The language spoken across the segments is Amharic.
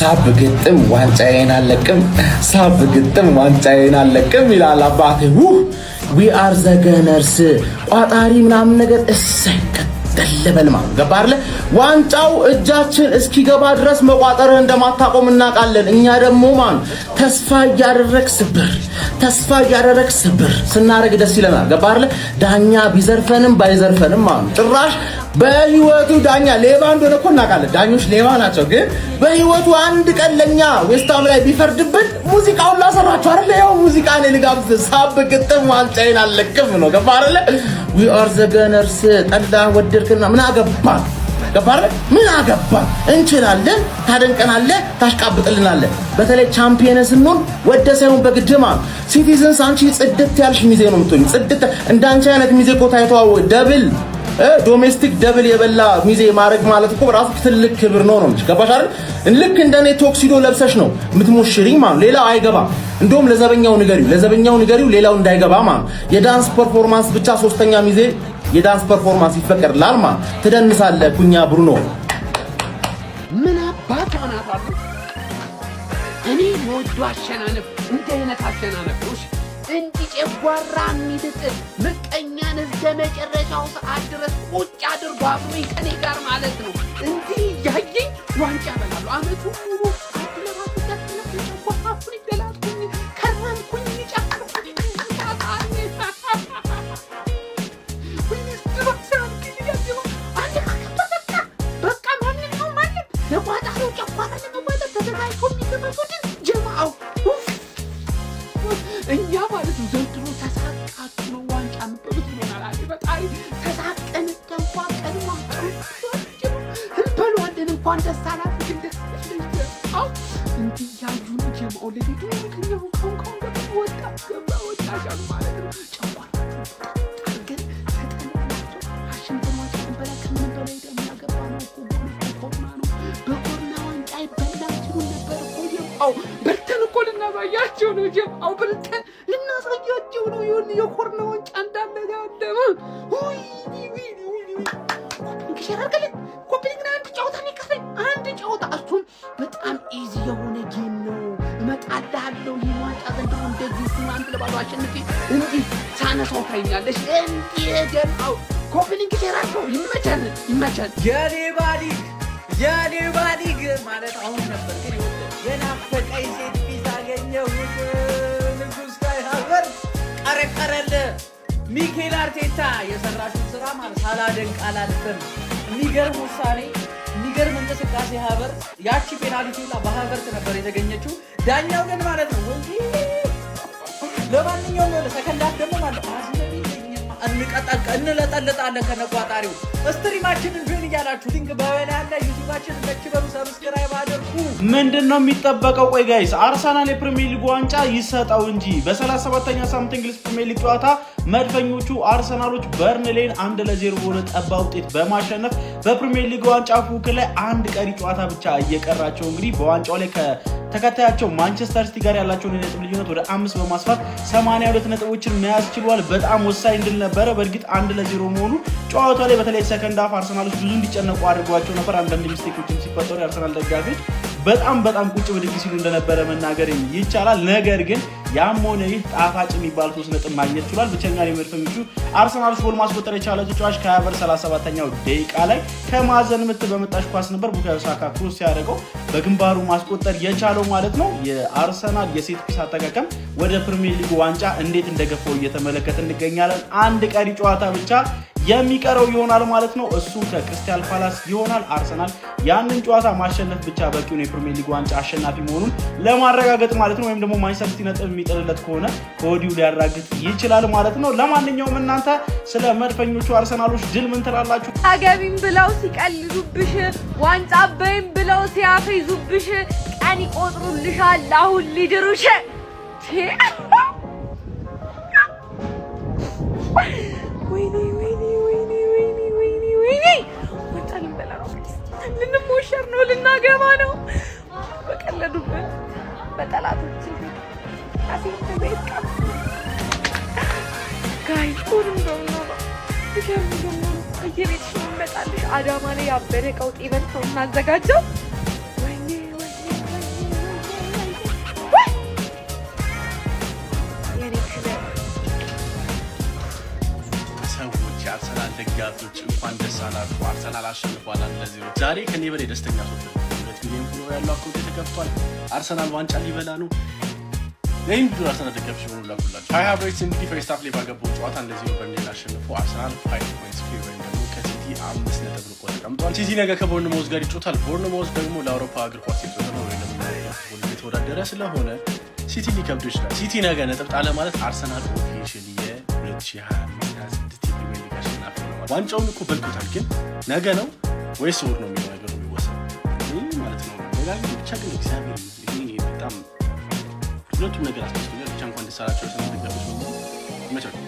ሳብ ግጥም ዋንጫዬን አለቅም፣ ሳብ ግጥም ዋንጫዬን አለቅም ይላል አባቴ። We are the Gunners። ቋጣሪ ምናምን ነገር እሰይ ቀጠል በልማ ገባ አይደለ? ዋንጫው እጃችን እስኪገባ ድረስ መቋጠርህ እንደማታቆም እናውቃለን። እኛ ደግሞ ማን ተስፋ እያደረግ ስብር፣ ተስፋ እያደረግ ስብር ስናደርግ ደስ ይለናል። ገባ አይደለ? ዳኛ ቢዘርፈንም ባይዘርፈንም ማለት ጭራሽ በህይወቱ ዳኛ ሌባ እንደሆነ እኮ እናውቃለን። ዳኞች ሌባ ናቸው። ግን በህይወቱ አንድ ቀን ለኛ ዌስትሃም ላይ ቢፈርድብን ሙዚቃውን ላሰራችሁ አይደለ? ያው ሙዚቃ ነው ልጋብዝ። ሳብ ግጥም ዋንጫዬን አልለቅም ነው። ገባ አይደለ? We are the Gunners። ጠላ ወደድክና ምን አገባን? ገባ አይደለ? ምን አገባን? እንችላለን። ታደንቀናለህ፣ ታሽቃብጥልናለህ። በተለይ ቻምፒየን ስንሆን ወደ ሳይሆን በግድማ citizens፣ አንቺ ጽድት ያልሽ ሚዜ ነው የምትሆኝ። ጽድት እንዳንቺ አይነት ሚዜ እኮ ታይተዋ double domestic double የበላ ሚዜ ማድረግ ማለት እኮ ራሱ ትልቅ ክብር ነው ነው። ገባሽ አይደል? ልክ እንደኔ tuxedo ለብሰሽ ነው የምትሞሽሪኝ ማለት፣ ሌላው አይገባም። እንደውም ለዘበኛው ንገሪው፣ ለዘበኛው ንገሪው፣ ሌላው እንዳይገባ ማለት። የዳንስ performance ብቻ፣ ሶስተኛ ሚዜ የዳንስ performance ይፈቀድላል ማለት፣ ትደንሳለህ። ኩኛ ብሩኖ። ምን አባቷ ናት አሉ። እኔ መወዱ አሸናነፍ እንዲህ አይነት አሸናነፍ ነው። እሺ፣ እንዲህ ጨጓራ የሚልጥ ምቀኛን እስከ መጨረሻው ሰዓት ድረስ ቁጭ አድርጎ አብሮኝ ከኔ ጋር ማለት ነው። እንዲህ እያየኝ ዋንጫ በላሉ። አመቱ ሙሉ አንድ ለባቱ ያሸነፍኩኝ፣ ጨጓራውን ይገላጥኩኝ ከረምኩኝ፣ ጨፈርኩኝ። ታጣኝ ወይኔ አንድ በቃ በቃ ማንም ነው ማንም ለቋጣሪው ጨጓራ ለመቋጠር ተዘጋጅቶ የሚገባ ቡድን ጀማአው እኛ ማለት ነው። ዘንድሮ ተሳቃችሁ ነው ዋንጫ የምትበሉት ብሎናል አለ ፈጣሪ። ተሳቀን ተንፏቀን ዋንጫ እንበሏለን። እንኳን ደስ አላችሁ ግን ደስ ጀማው እንዲህ ያዩን ጀማው ለቤቱ ከኛው ካሁን ካሁን ገባ ወጣ ገባ ወጣ እያሉ ማለት ነው። ጨጓራቸውን አድርገን ሰጠንላቸው አሸንፈን ዋንጫ ልንበላ ከምንም በላይ ደግሞ ያገባነው እኮ ጎል ኮርና ነው። በኮርና ዋንጫ አይበላም ሲሉን ነበር እኮ ጀማው። በልተን እኮ ልናሳያቸው ነው። ጀማው በልተን ልናሳያቸው ነው። ይሁን የኮርና ዋንጫ እንዳለ ያለ ውይ ውይ ውይ copy link share አድርገልን። Copy link አንድ ጨዋታ ነው የቀረኝ፣ አንድ ጨዋታ፣ እሱም በጣም easy የሆነ game ነው። እመጣልሃለሁ። ይህ ዋንጫ ዘንድሮ እንደዚህ እሱን 1-0 አሸንፌ እንዲህ ሳነሳው ታይኛለሽ። እንዲህ ጀማው copy link share አድርገው። ይመቸን ይመቸን። የሌባ ሊግ፣ የሌባ ሊግ ማለት አሁን ነበር፣ ግን የናፈቀኝ set piece አገኘሁት። ንጉስ ካይ ሃቨርትዝ ቀረቀረልህ። ሚኬል አርቴታ የሰራሽውን ስራ ማለት ሳላደንቅ አላልፍም። የሚገርም ውሳኔ፣ የሚገርም እንቅስቃሴ ሃቨርትዝ። ያቺ ፔናልቲ ሁላ በሃቨርትዝ ነበር የተገኘችው። ዳኛው ግን ማለት ነው ወይ ለማንኛውም የሆነ second half ደግሞ ማለት አዝነቢ እንለጠልጣለን ከነቋጣሪው። Stream ኣችንን join እያላችሁ link በበላይ ያለ ዩቲዩባችንን ለች በሉ፣ subscribe አድርጉ። ምንድን ነው የሚጠበቀው? ቆይ guys፣ አርሰናል የፕሪሚየር ሊግ ዋንጫ ይሰጠው እንጂ በ37ኛ ሳምንት እንግሊዝ ፕሪሚየር ሊግ ጨዋታ መድፈኞቹ አርሰናሎች በርንሌን 1-0 በሆነ ጠባብ ውጤት በማሸነፍ በፕሪሚየር ሊግ ዋንጫ ፉክክር ላይ አንድ ቀሪ ጨዋታ ብቻ እየቀራቸው እንግዲህ በዋንጫው ላይ ከተከታያቸው ማንቸስተር ሲቲ ጋር ያላቸውን የነጥብ ልዩነት ወደ 5 በማስፋት 82 ነጥቦችን መያዝ ችሏል። በጣም ወሳኝ ድል ነበረ። በእርግጥ 1-0 መሆኑ ጨዋታው ላይ በተለይ second half አርሰናሎች ብዙ እንዲጨነቁ አድርጓቸው ነበር። አንዳንድ mistake ኦችም ሲፈጠሩ የአርሰናል ደጋፊዎች በጣም በጣም ቁጭ ብድግ ሲሉ እንደነበረ መናገር ይቻላል። ነገር ግን ያም ሆነ ይህ ጣፋጭ የሚባል 3 ነጥብ ማግኘት ችሏል። ብቸኛ የመድፈኞቹ አርሰናሎች ጎል ማስቆጠር የቻለ ተጫዋች ከሃቨርትዝ 37ኛው ደቂቃ ላይ ከማዕዘን ምት በመጣች ኳስ ነበር ቡካዮ ሳካ cross ሲያደርገው በግንባሩ ማስቆጠር የቻለው ማለት ነው። የአርሰናል የ set piece አጠቃቀም ወደ ፕሪሚየር ሊግ ዋንጫ እንዴት እንደገፋው እየተመለከት እንገኛለን። አንድ ቀሪ ጨዋታ ብቻ የሚቀረው ይሆናል ማለት ነው። እሱ ከክሪስታል ፓላስ ይሆናል። አርሰናል ያንን ጨዋታ ማሸነፍ ብቻ በቂው ነው የፕሪሚየር ሊግ ዋንጫ አሸናፊ መሆኑን ለማረጋገጥ ማለት ነው። ወይም ደግሞ ማንቸስተር ሲቲ ነጥብ የሚጥልለት ከሆነ ከወዲሁ ሊያራግጥ ይችላል ማለት ነው። ለማንኛውም እናንተ ስለ መድፈኞቹ አርሰናሎች ድል ምን ትላላችሁ? አገቢም ብለው ሲቀልዱብሽ፣ ዋንጫ በይም ብለው ሲያፌዙብሽ፣ ቀን ይቆጥሩልሻል አሁን ሊድሩሽ። ወይኔ ወይኔ ወይኔ ወይኔ ወይኔ ወይኔ! ዋንጫ ልንበላ ነው፣ ልንሞሸር ነው፣ ልናገባ ነው። በቀለዱበት በጠላቶች ፊት ቃ guys ነው ነው ነው በየቤትሽ ነው እንመጣልሽ። አዳማ ላይ ያበደ ቀውጥ event ነው እናዘጋጀው። ወይኔ ወይኔ ወይኔ! የአርሰናል ደጋፊዎች እንኳን ደስ አላችሁ። አርሰናል አሸንፏል 1-0። ዛሬ ከኔ በላይ ደስተኛ ሰው 2 ሚሊዮን follower ያለው account ተከፍቷል። አርሰናል ዋንጫ ሊበላ ነው። ይህም ቪዲዮ አርሰናል ደጋፊዎች በሙሉ ላኩላቸው። ካይ ሃቨርትዝ እንግዲህ first half ላይ ባገባው ጨዋታ 1-0 በርንሌን አሸንፎ አርሰናል 5 points clear ወይም ደግሞ ከሲቲ 5 ነጥብ ርቆ ተቀምጧል። ሲቲ ነገ ከቦርንማውዝ ጋር ይጫወታል። ቦርንማውዝ ደግሞ ለአውሮፓ እግር ኳስ የተወዳደረ ወይም ደግሞ football የተወዳደረ ስለሆነ ሲቲ ሊከብዱ ይችላል። ሲቲ ነገ ነጥብ ጣለ ማለት አርሰናል officially የ2025/26 የፕሪሚየር ሊግ አሸናፊ ሆነዋል። ዋንጫውን እኮ በልቶታል፣ ግን ነገ ነው ወይስ እሑድ ነው የሚለው ነገር ነው የሚወሰን ማለት ነው። ደጋግሜ ብቻ ግን እግዚአብሔር ይሄ በጣም ሁለቱም ነገር አስደስቶኛል። ብቻ እንኳን ደስ አላቸው አርሰናል ደጋፊዎች በሙሉ፣ ይመቻችሁ።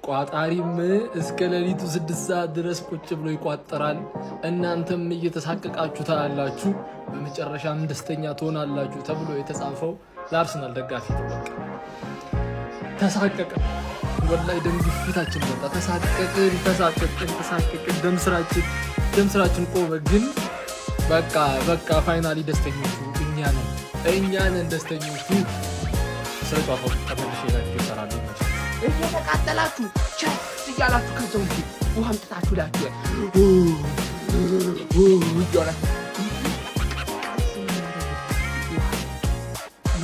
ቋጣሪም እስከ ሌሊቱ 6 ሰዓት ድረስ ቁጭ ብሎ ይቋጠራል። እናንተም እየተሳቀቃችሁ ታያላችሁ፣ በመጨረሻም ደስተኛ ትሆናላችሁ ተብሎ የተጻፈው ለአርሰናል ደጋፊ ነው። በቃ ተሳቀቅን፣ ወላሂ ደም ግፊታችን መጣ። ተሳቀቅን፣ ተሳቀቅን፣ ተሳቀቅን። ደም ስራችን ቆመ። ግን በቃ በቃ finally ደስተኞቹ እኛ ነን፣ እኛ ነን ደስተኞቹ። ስለ ጨዋታው ተመልሼ ቪዲዮ እሰራለሁ። ይመቻል። እየተቃጠላችሁ ቸስ እያላችሁ ከዛው እንጂ ውሃ አምጥታችሁ ላችሁ እያላችሁ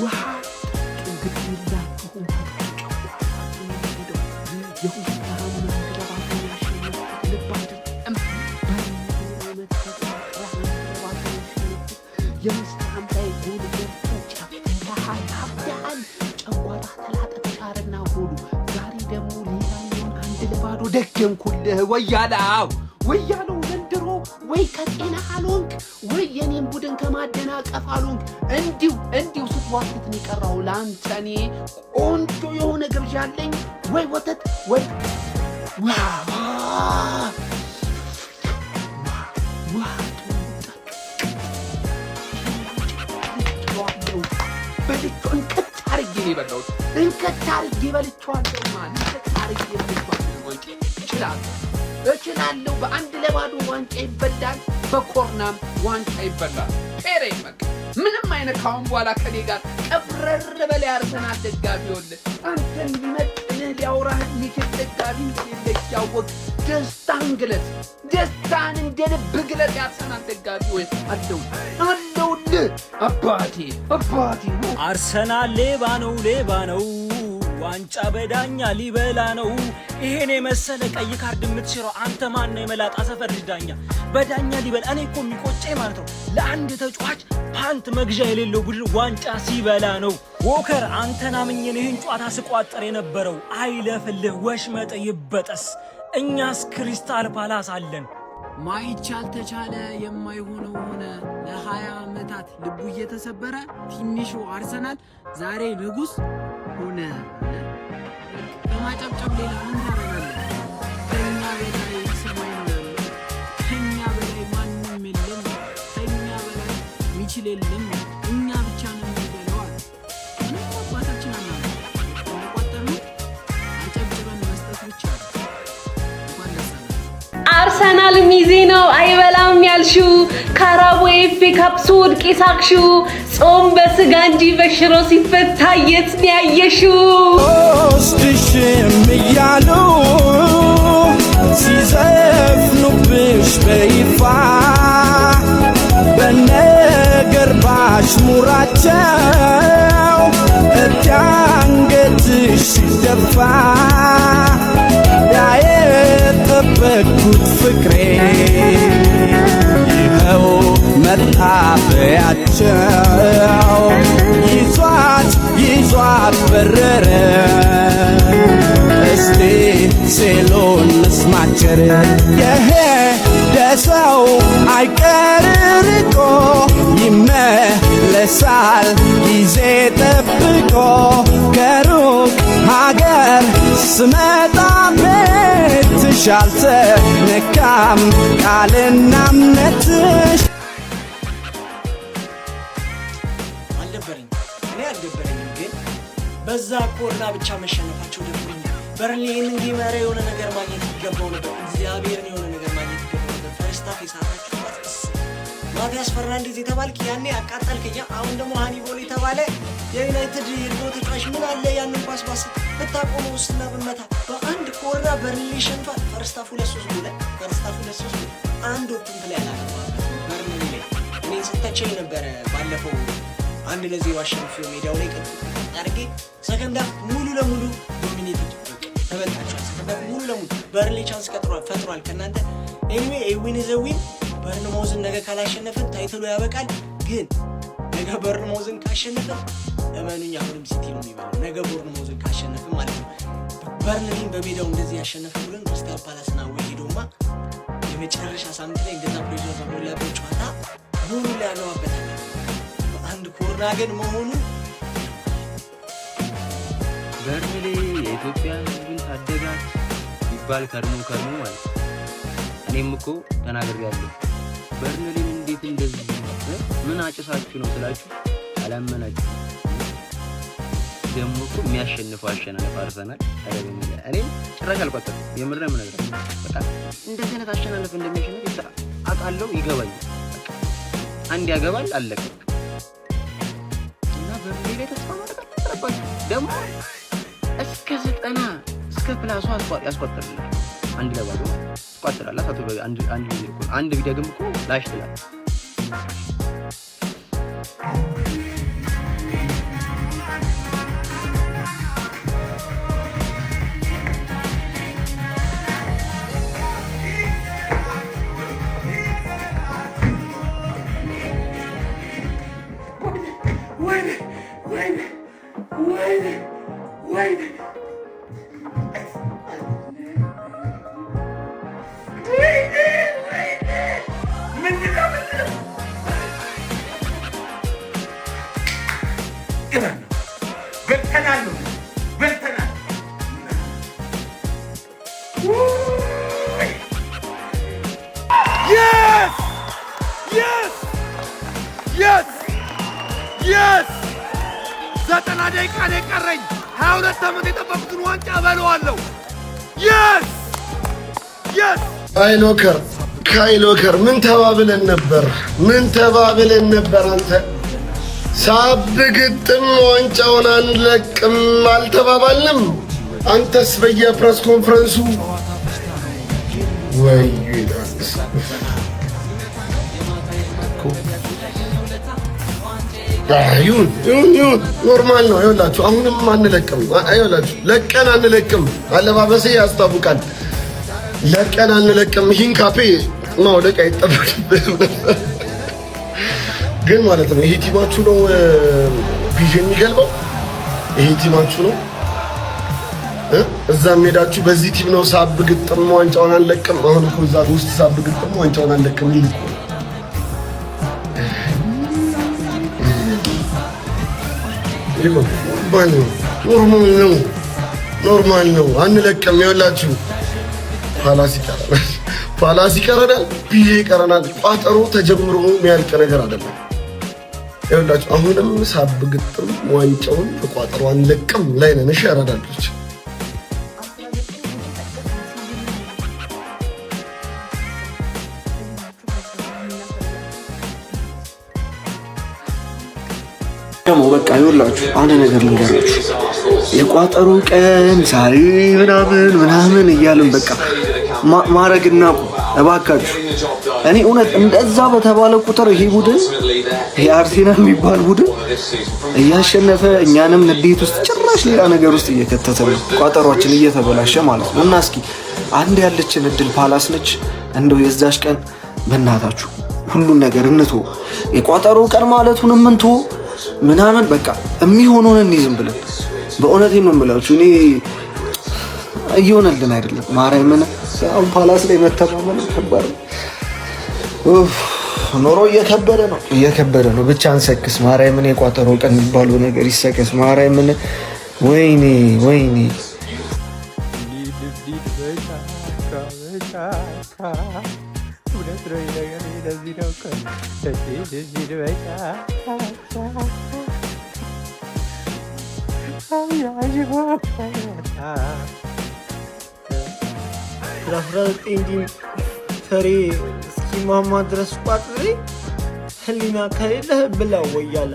ውሃ ጠጡ። ግድ የላችሁም። የሁለታም ክለባቸውን ያሸነፉት ልባችን የዌስትሃም ላይ ጎል ገብቶ ጨፍረሃል፣ አብደሃል። ጨጓራ ተላጠ፣ ተሻረና ጎሉ። ዛሬ ደግሞ ሌላኛውን 1-0 ደገምኩልህ። ወያላው ወያለው ዘንድሮ ወይ ከጤና አልሆንክ ወይ የኔን ቡድን ከማደናቀፍ አልሆንክ። እንዲሁ እንዲሁ ስትዋትት ነው የቀረኸው። ለአንተ እኔ ቆንጆ የሆነ ግብዣ አለኝ፣ ወይ ወተት ወይ ዋ ዋ በልቼው እንክት አድርጌ ነው የበላሁት። እንክት አድርጌ በልቼዋለሁ። ማን እንክት አድርጌ በልቼዋለሁ። ዋንጫ እችላለሁ እችላለሁ። በ1-0 ዋንጫ ይበላል፣ በኮርናም ዋንጫ ይበላል። ፔሬ በቃ ምንም አይነት ካሁን በኋላ ከኔ ጋር ቀብረር በላይ አርሰናል ደጋፊ ይኸውልህ፣ አንተን ሊመጥንህ ሊያወራህ የሚችል ደጋፊ እንደሌለ እያወቅ ደስታን ግለጽ፣ ደስታን እንደ ልብ ግለጽ። የአርሰናል ደጋፊ ወይ አለው አለውልህ አባቴ አባቴ። አርሰናል ሌባ ነው፣ ሌባ ነው፣ ዋንጫ በዳኛ ሊበላ ነው። ይሄን የመሰለ ቀይ ካርድ የምትሽረው አንተ ማን ነው? የመላጣ ሰፈር ልጅ ዳኛ በዳኛ ሊበላ። እኔ እኮ የሚቆጨኝ ማለት ነው ለአንድ ተጫዋች ፓንት መግዣ የሌለው ቡድን ዋንጫ ሲበላ ነው። ዎከር አንተን አምኜ ነው ይህን ጨዋታ ስቋጠር የነበረው። አይለፍልህ፣ ወሽመጥ ይበጠስ። እኛስ ክሪስታል ፓላስ አለን። ማይቻል ተቻለ፣ የማይሆነው ሆነ። ለ20 ዓመታት ልቡ እየተሰበረ ትንሹ አርሰናል ዛሬ ንጉስ ሆነ። ከማጨብጨብ ሌላ ምን ታደርጋለህ? ከኛ በላይ ሰማይ ነው ያለው። ከኛ በላይ ማንም የለም። ከኛ በላይ ሚችል የለም። እኛ ብቻ ነው የምንበለው አለ። ምንም አባታችን አናውቅም። እንደቋጠርነው አጨብጭበን መስጠት ብቻ ነው። እንኳን ደስ አላችሁ። አርሰናል ሚዜ ነው አይበላም ያልሽው፣ ካራቦ FA Cup ስወድቅ የሳቅሽው፣ ጾም በስጋ እንጂ በሽሮ ሲፈታ የት ነው ያየሽው? ወስድሽም እያሉ ሲዘፍኑብሽ በይፋ በነገር ባሽሙራቸው እቲ አንገትሽ ሲደፋ ያ የጠበቅኩት ፍቅሬ ይኸው መጣበያቸው ይዟት ይዟት በረረ። እስቲ ሴሎን ስማቸር የሄደ ሰው አይቀር ርቆ ይመለሳል ጊዜ ጠብቆ ከሩቅ ሀገር ስመጣ ቤትሽ አልተነካም ቃልና እምነትሽ። አልደበረኝም። እኔ አልደበረኝም፣ ግን በዛ ኮርና ብቻ መሸነፋቸው ደብሮኛል። በርንሊ ይህንን game ኧረ የሆነ ነገር ማግኘት ይገባው ነበር። እግዚአብሔርን የሆነ ነገር ማግኘት ይገባው ነበር። First half የሳታችሁባት እሰይ። ማቲያስ ፈርናንዴዝ የተባልክ ያኔ አቃጠልከኛ። አሁን ደግሞ ሃኒቦል የተባለ የዩናይትድ የድሮ ተጫዋች ምን አለ ያንን ኳስ ባስ ብታቆመው ውስጥና ብመታ። በአንድ corner በርንሊ ሸንፏል። First half 2-3 ጎል፣ first half 2-3 ጎል፣ አንድ open play አላገባበትም በርንሊ ላይ። እኔን ስተቸኝ ነበረ ባለፈው 1-0 አሸንፊው ሜዳው ላይ ቅጥ አድርጌ። Second half ሙሉ ለሙሉ dominated ተበልጣችኋል። Second half ሙሉ ለሙሉ በርንሊ chance ቀጥሯል ፈጥሯል ከእናንተ። Anyway, win is a win። በርንማውዝን ነገ ካላሸነፍን title ኡ ያበቃል። ግን ነገ በርንማውዝን ካሸነፍን እመኑኝ አሁንም ሲቲ ነው የሚበላው። ነገ ቦርንማውዝን ካሸነፍን ማለት ነው። በርንሊን በሜዳው እንደዚህ ያሸነፈ ቡድን ክሪስታል ፓላስና away ሄዶማ የመጨረሻ ሳምንት ላይ እንደዛ pressure በሞላበት ጨዋታ ጎሉ ላይ ያገባበታል። በአንድ corner ግን መሆኑ በርንሌ የኢትዮጵያ ሕዝብን ታደጋት ይባል ከርሞ ከርሞ ማለት ነው። እኔም እኮ ተናግሬያለሁ። በርንሌን እንዴት እንደዚህ ምን አጭሳችሁ ነው ስላችሁ አላመናችሁ። ደግሞ እኮ የሚያሸንፈው አሸናነፍ አርሰናል። እኔ ጭራሽ አልቋጠርኩም። የምር ነው የምነግራችሁ። በቃ እንደዚህ አይነት አሸናነፍ እንደሚያሸንፍ አውቃለሁ፣ ይገባኛል። አንድ ያገባል፣ አለቀ። እና በርንሌ ላይ ተስፋ ማድረግ አልነበረባችሁ። ደግሞ እስከ 90 እስከ plus ኧ ያስቆጥርልናል። 1-0 ትቋጥራለህ። አቶ አንድ አንድ ጊዜ እኮ አንድ ቢደግም እኮ ላሽ ትላለህ። ወይኔ ወይኔ ወይኔ ወይኔ ወይኔ ወይኔ! ምንድን ነው? ምንድን ነው? ቅመም ነው። በልተናል ነው፣ በልተናል። Yes! Yes! Yes! Yes! 90 ደቂቃ ነው የቀረኝ። 22 ዓመት የጠበቁትን ዋንጫ በለዋለሁ። Yes! ካይል ዎከር፣ ካይል ዎከር፣ ምን ተባብለን ነበር? ምን ተባብለን ነበር? አንተ ሳብ ግጥም ዋንጫውን አንለቅም አልተባባልንም? አንተስ በየ press conference ኡ ወይ ይላል። ይሁን ይሁን ይሁን፣ normal ነው። ይኸውላችሁ አሁንም አንለቅም። ይኸውላችሁ ለቀን አንለቅም። አለባበሴ ያስታውቃል። ለቀን አንለቅም። ሂንካፔ ማውለቅ አይጠበቅብህም ነበር ግን ማለት ነው። ይሄ team ኣችሁ ነው ፒዤ የሚገልበው፣ ይሄ team ኣችሁ ነው። እዛም ሄዳችሁ በዚህ team ነው ሳብ ግጥም ዋንጫውን አንለቅም። አሁን እኮ እዛ ውስጥ ሳብ ግጥም ዋንጫውን አንለቅም ሊል እኮ ነው። Normal ነው፣ normal ነው፣ normal ነው። አንለቅም። ይኸውላችሁ ፓላስ ይቀረናል፣ ፓላስ ይቀረናል፣ ፒዤ ይቀረናል። ቋጠሮ ተጀምሮ የሚያልቅ ነገር አይደለም። ይኸውላችሁ አሁንም ሳብ ግጥም ዋንጫውን በቋጠሮ አንለቅም ላይ ነን። እሺ ያራዳለች። ደግሞ በቃ ይኸውላችሁ አንድ ነገር ልንገራችሁ። የቋጠሮ ቀን ዛሬ ምናምን ምናምን እያልን በቃ ማድረግና እባካችሁ እኔ እውነት እንደዛ በተባለ ቁጥር ይሄ ቡድን፣ ይሄ አርሴናል የሚባል ቡድን እያሸነፈ እኛንም ንዴት ውስጥ ጭራሽ ሌላ ነገር ውስጥ እየከተተ ነው። ቋጠሯችን እየተበላሸ ማለት ነው። እና እስኪ አንድ ያለችን እድል ፓላስ ነች። እንደው የዛች ቀን በእናታችሁ ሁሉን ነገር እንቶ የቋጠሮ ቀን ማለቱንም እንቶ ምናምን በቃ የሚሆነውን እንይዝም ብለን በእውነቴን ነው የምላችሁ፣ እኔ እየሆነልን አይደለም። ማርያምን አሁን ፓላስ ላይ መተማመን ከባድ ነው። ኖሮ እየከበደ ነው፣ እየከበደ ነው። ብቻ አንሰክስ። ማርያምን የቋጠሮ ቀን የሚባለው ነገር ይሰከስ። ማርያምን ወይኔ ወይኔ። እውነት ነው ነገር ለዚህ ነው እኮ እንሂድ በጫካ። 19 ፍሬ እስኪሟሟ ድረስ ቋጥሬ። ህሊና ከሌለህ ብላው ወያላ።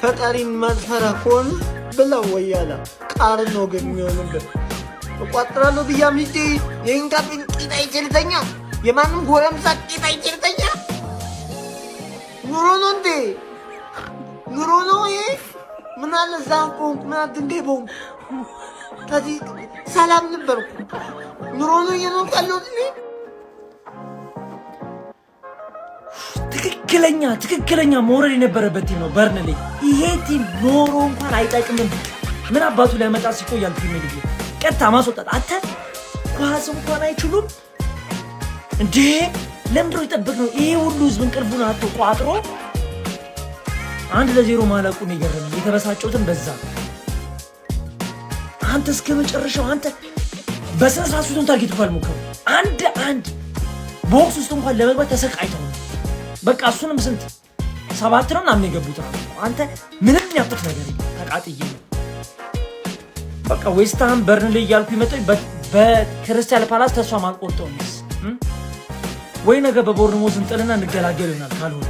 ፈጣሪን ማትፈራ ከሆነ ብላው ወያላ። ቃር ነው ግን የሚሆንብህ። እቋጥራለሁ ብዬ አምልጬ የኢንካፔን ቂጥ አይቼ ልተኛ? የማንም ጎረምሳ ቂጥ አይቼ ልተኛ? ኑሮ ነው እንዴ? ኑሮ ነው ይሄ? ምን አለ ዛፍ በሆንኩ፣ ምን አለ ድንጋይ በሆንኩ፣ ከዚህ ሰላም ነበርኩ። ኑሮ ነው እየኖርኩ ያለሁት እኔ። ትክክለኛ ትክክለኛ መውረድ የነበረበት team ነው በርንሌ። ይሄ team ኖሮ እንኳን አይጠቅምም። ምን አባቱ ሊያመጣ ሲቆያል ፕሪሚየር ሊግ ቀጥታ ማስወጣት። አንተ ኳስ እንኳን አይችሉም እንዴ! ለምንድነው የጠበቅነው? ይሄ ሁሉ ህዝብ እንቅልፉን አጥቶ ቋጥሮ 1-0 ማለቁን የገረመኝ የተበሳጨሁትን በዛ። አንተ እስከ መጨረሻው አንተ በስነ ስርዓት ሱቱን target እንኳን አልሞከሩም። አንድ አንድ box ውስጥ እንኳን ለመግባት ተሰቃይተው ነው። በቃ እሱንም ስንት ሰባት ነው ምናምን የገቡት ራሱ። አንተ ምንም ያጡት ነገር የለም። ተቃጥዬ ነው በቃ ዌስትሃም በርንሌ እያልኩ ይመጣ በክሪስታል ፓላስ ተስፋ ማልቆርጠው። ወይ ነገ በቦርንሞዝ እንጥልና እንገላገል ይሆናል ካልሆነ